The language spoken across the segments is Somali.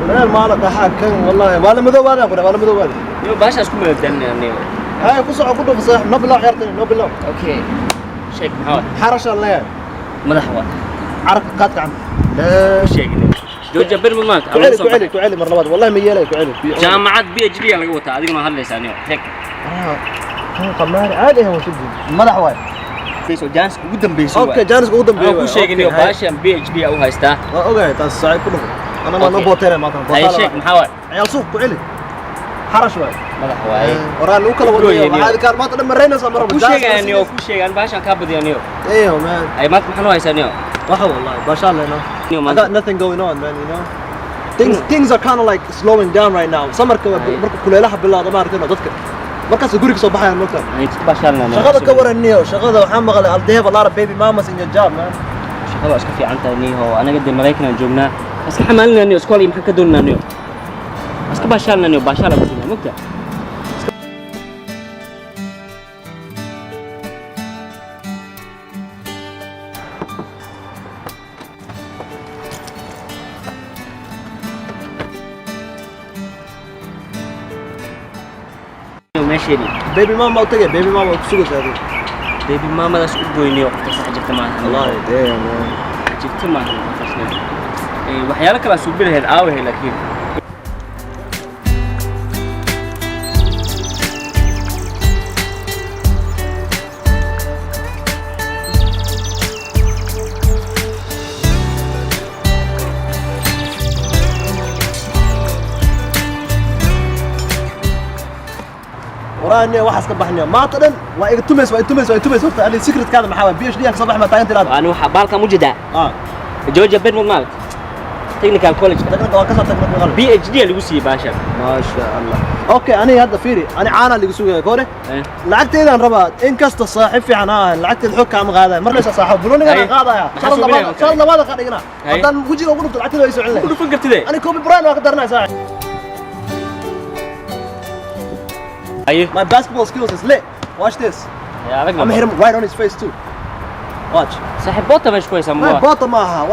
Kuleel maala dhaxaa kan wallahi waa la madoobaada ku waa la madoobaada. Niyo baashaas ku madadaalinaya niyo. Hay ku soco ku dhufo saaxiib, noo bilow ciyaartan, noo bilow. Okay. Sheeg maxaa waay? Xarashaan leeyahay. Madax waay. Carabka qaad gacanta. Ku sheeg niyo. Jooja bir maanta. Ku celi, ku celi, ku celi mar labaad. Wallahi ma yeelay, ku celi. Jaamacad PhD aa laga wataa, adiguna hadlaysaa niyo. Sheeg. Kan qamaar caadi ah waa soo madax waay. Soo jaanis ugu dambeysay waay. Okay, jaanis ugu dambeeyay. Aan ku sheegay niyo baashan PhD aa u haystaa. Waa ogahay taas saaxiib ku dhufo. Ana ma noo booteena maanta. Hay sheeg maxaa waay? Ciyaal suuq ku celi. Xarash waay. Madax waay. Waraa lagu kala wadayo. Waxaad kaar maanta dhan maraynaysaa mar Ku sheegaya niyo, ku sheegaan baashan kaa badiya niyo. Eeyo man. Ay maanta maxaa noo haysaa niyo? Waxa wallahi baashaan leena. Niyo I maanta. got nothing going on, man, you know. Things are kind of like slowing down right now. Summerka marka kuleelaha bilaado ma aragtay dadka. Markaas guriga soo baxayaan marka. Ay baashaan leena. Shaqada ka waran niyo, shaqada waxaan maqlay they have a lot of baby mamas in your job, man. Shaqada waa iska fiican tahay niyo. Anaga dee Maraykan aan joognaa. Iska xamaalinaa niyo, iskool iyo maxaan ka doonaa niyo. Iska baashaalna niyo, baashaala ku jirnaa, mogtaa? Meesheedii. Baby mama u tagay, baby mama ku sugaysaa adiga. Baby mamadaas u goyniyo qofka sax jirta maaha. Wallahi damn, man. Jirta maaha qofkaasna. Waxyaalo kale aan suubi lahayd aawahe laakiin. Waraa niyo waxaas ka baxniyo. Maanta dhan waa iga tumays, waa tumays, waa tumays horta ani secret kaada maxaa waay? PhD aan ka soo baxay ma taagan tiraad. Ani waxaa baalkan u jeedaa. Ah. Georgia Piedmont Malt Technical College. Technical waa ka soo technical. PhD aa lagu siiyey baashan. Ma sha Allah. Okay, aniga hadda fiiri, ani caana lagu sugaya koore. Lacagteydaan rabaa inkasta saaxiib fiican ha ahan, lacagteeda xog kaama qaadaya. Markaysa saaxiib bulonigan aan qaadaya. Maxaa Shalad suubinaya labaad, marka? Shalad labaad ka dhignaa. Haye. Haddaan wejiga ugu dhufto lacagteeda way soo Ku celinaya. dhufan kartide. Ani Kobe Bryant waa ka daranaya saaxiib. Haye. My basketball skills is lit. Watch this. Yaa adag I'm gonna hit him right on his face too. Watch. Saaxiib boota meesha ku haysaa My ma bota maaha.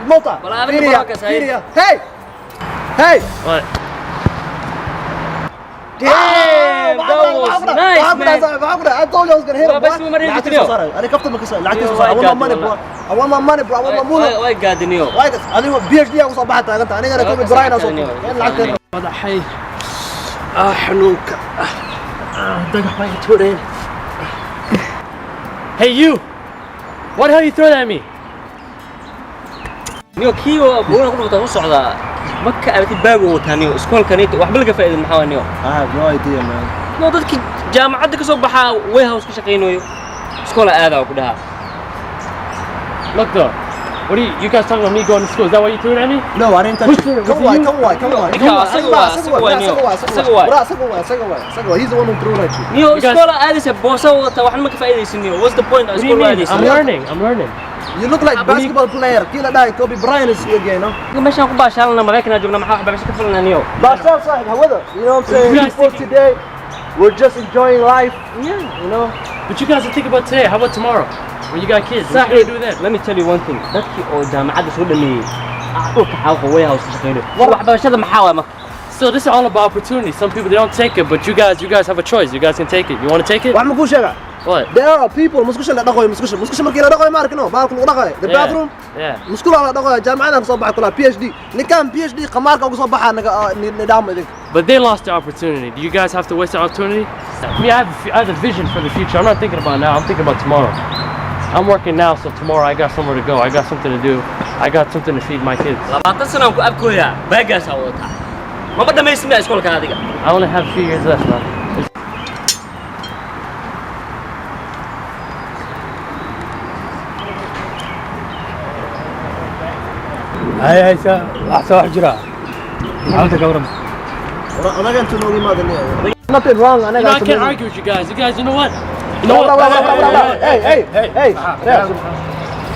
Mota. Wala adag Fiiriya, baa kaas, haye. fiiriya. Hey! Hey! What? Damn, that was nice, man. I told you I was gonna hit him. Waa bas ma marin jirtay. أنا كابتن مكسر لعبتي Iyo, soo saaray. I want my waa money, bro. I want my money, bro. I want my moolah. Way gaadiniyo. Waa gas. Adigu PhD aan usoo baxay taaganta. Anigana Kobe Bryant aan soo tuuray. Lacagteeda. Madaxay ah xanuunka ah dhagax baa iga tuureen. Hey you! Why the hell you throw that at me? Niyo kii oo buuna ku dhufta u socdaa. Marka aragtid baagu wataa niyo iskoolkanito waxba laga faa'iidin maxaa waa niyo. I have no idea, man. No dadkii jaamacadda ka soo baxaa warehouse ka shaqaynayo. Iskoola aadaa ku dhahaa. Look though, what are you guys talking about me going to school? Is that why you threw it at me? No, I didn't touch Who's you. doing it? Come Was it on, you? come on, come on. Ninka asaga waa, asaga waa niyo. Asaga waa. Bro, asaga waa, asaga waa, asaga waa. He's the one who threw it at you. Niyo You guys- iskoola aadaysa boosa wadata waxna ma ka faa'iidaysin niyo. What's the point What do you iskool mean? aadaysa? I'm learning. I'm learning. You look like basketball player. Kii la dhahay Kobe Bryant is again, no? Meeshaan ku baashaalana Maraykan aan joognaa maxaa waxbarasho ka filanaa niyo. Baashaal saaxiib hawada. You know what I'm saying? You guys For think- today, we're just enjoying life. Yeah. You know? But you guys are thinking about today. How about tomorrow? When you got kids, what you gonna do then? Let me tell you one thing. Dadkii oo jaamacadda soo dhameeyey dhulka xaaqa warehouse ka shaqaynayo. Waxbarashada maxaa waay marka? So this is all about opportunity. Some people they don't take it, but you guys have a choice. You guys can take it. You want to take it? Wax ma kuu sheegaa? What? There are people musqusha la dhaqayo, musqusha, musqusha markii la dhaqayo ma arkino baalka lagu dhaqayo, the Yeah. bathroom. Yeah. Musqul la dhaqayo jaamacadan kasoo baxay kula PhD ninkan PhD qamaarka uga soo baxaa naga nidaam idinka. But they lost their opportunity. Do you guys have to waste the opportunity? Me, I have a vision for the future. I'm not thinking about now. I'm thinking about tomorrow. I'm working now, so tomorrow I got somewhere to go. I got something to do. I got something to feed my kids. 20 sano aan ku abkooyaa baagaasaa wadataa. Maba dhamaysin miyaa iskoolka adiga? I only have a few years left, man. Hay haysa wax soo wax jira xaaladda ka waran. Anaga intuu noogu imaada nothing wrong anaga. You know, I can't argue with you guys. You guys, you know what? You know what? Hey, hey, hey, hey!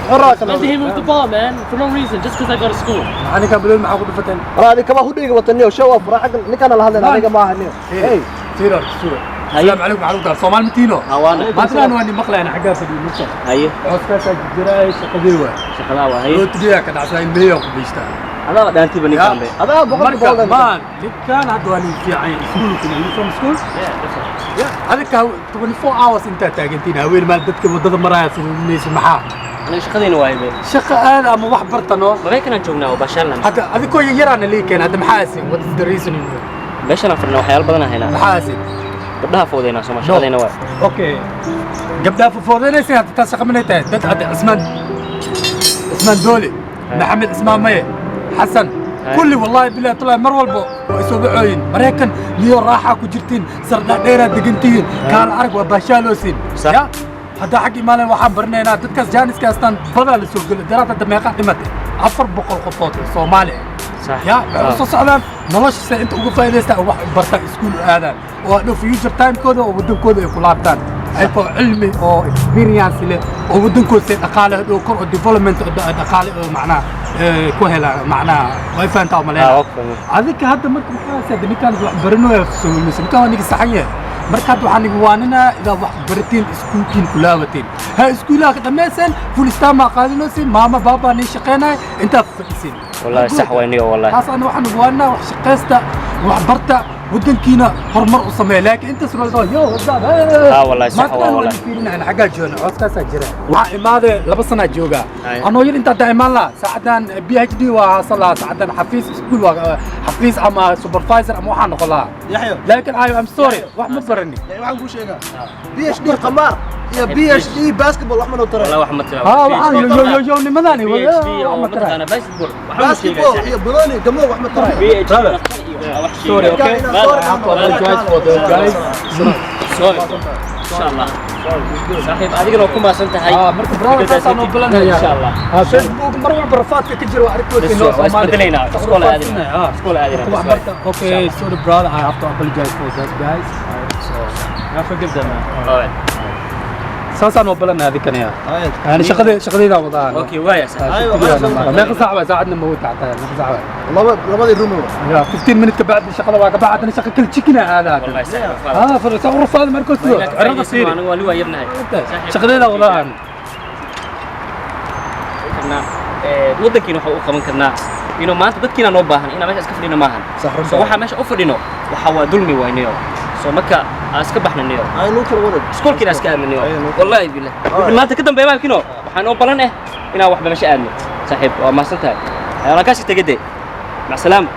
Let hit me with the ball, man. For no reason, just because I go to school. Maxaa ninkan bilood maxaa ku dhufateen? Raadi kaba hudhiga wataniyo show off ra xagga ninkana la hadlayna aniga maaha niyo. Hey. Fiir horta suga. Asalaamu calaykum, maxaa lagu daa Soomaali matiino? Hawaana. Maantana waa ni maqlayna xaggaa fadhiyo nusha. Haye. Cooskaasaa jiraa, shaqadii waay. Shaqadaa waa, haye. Rootigeeyaa ka dhacsaa, ilmaheygaa ku biishtaa. Adaa dhaantiiba ninkaan be. Adaa boqolkiiba Marka boqol. Maan ninkaan hadda waa nin fiican, iskuulkuna, you from school? Yeah, definitely. Adinka 24 hours intaa taagantiin, haween maal dadka waddada maraya fuduudinaysa, maxaa? Aniga shaqadayna waaye be. Shaqa aad ama wax bartano. Maraykanaan joognaa oo baashaalna. Hadda adinkoo yaraana lii keen, hadda maxaa asin? What is the reason you Meeshaan fadhina waxyaalo badan aan haynaa. Maxaa asin? Gabdhaha foodeynaa sooma, shaqadayna waay. Okay, gabdhaha fofoodeynaysa, hadda taas shaqa manay tahay? Dad hadda Cismaan, Cismaan Doole, Maxamed Cismaan Maye, Xasan, kulli, wallahi billahi tallahi, mar walba waa isoo bacooyin. Maraykan liyo raaxaa ku jirtiin, sardhaadheeraa degantihiin, kaala arag, waa baashaaloosin. Sax. Ya hadda xag imaaleen, waxaan baranaynaa dadkaas jaaniska astaan badaa la soo gelo daraad. Hadda meeqaa dhimatay? 400 qofood oo Soomaali ah. Sax. Ya waxay usoo socdaan nolosha se inta uga faa'iidaystaan oo wax bartaan, iskuul u aadaan, oo hadhow future timekooda oo waddankooda ay ku laabtaan ayagoo cilmi oo experience leh, oo waddankooda se dhaqaale hadhow kor oo development oo dhaqaale oo macnaha ku helaan. Macnaha way fahantaa Ah, umaleynaa. Waa ku fahmay. Adinka hadda marka maxaa hadda ninkaan wax baranooya soo, ninkaan waa ninka saxan yahay. Marka hadda waxaan igu waaninaa inaad wax baratiin, iskuulkiin ku laabatiin, ha iskuulaha ka dhammayseen, full stamp aa qaadanaysiin, maama baabaa niin shaqeynaya, intaa fadhisin. Wallahi sax waay niyo, wallahi. Taas ana waxaan ugu waaninaa wax shaqaysta, wax barta, waddankiina horumar u sameeya. Laakiin intaas walba yo. Ah, wallahi sax waa, wallahi. Fiirinayna xaggaa joogna, codkaasaa jira. Waxaa imaadee 2 sanaa joogaa. Ay. Anoo yar intaa daa imaan lahaa, saacadan PhD waa haasan lahaa, saacadan xafiis iskuul waa xafiis ama supervisor ama waxaa noqon lahaa. Yaxyo. Laakiin I am sorry, wax ma barani. Yani waxaan kuu sheegaa, PhD qamaar iyo PhD basketball wax ma noo taray. Wallahi wax ma tira. Ha, waxaan yo yo yo nimadani PhD oo wax ma taray. mataqaana basketball waxa ma Basketball sheegaysaa. iyo banooni gamo wax ma taray. PhD wax Sorry, okay? Sorry. I have to apologize for the guys. Sorry, insha Allah saaxiib, adigana waa ku mahadsan tahay. Ah, marka brother, taasaan oo balanaya. Insha Allah. Ah, Facebook mar walba rafaadka ka jiro arkoodii. Bas Noo waa isbedelaynaa, iskool aadinaa. Ah. Iskool aadinaa, Wax bas barta. waay. Okay, sorry brother, I have to apologize for that guys. So I forgive them, man. Alright. Saasaan oo balanaya adinkana ya. Yani shaqadayda wadaan. Okay, waaya saaxiib. Aywa. Meeqa saac waa saacadna ma wata xataa? Meeqa saac waa? Laba, labadii rumo. Ya 15 minute ka bacdi shaqada waa ka bacdana, shaqa kala jikina aadaa. Wallahi saaxiib. Ah, farsa rafaad markuu soo cirada fiiri. Anigu waa liwaa yarnahay. Shaqadayda wadaan. Karnaa waddankiina waxa u qaban karnaa inuu maanta dadkiina noo baahan inaan meesha iska fadhino maahan. Sax, runta. So waxaa meesha u fadhino waxa waa dulmi waynayo. So marka aan iska baxnanayo, Ay, nuu kala wadag. iskoolkiina iska aadnanayo. Ay, nuu kala- Wallahi billah, wixii maanta ka dambeeya maalkino waxaa noo balan inaan waxba meesha aadno. Saaxiib, waa mahadsan tahay, waan kaasi tegade. Mac salaama.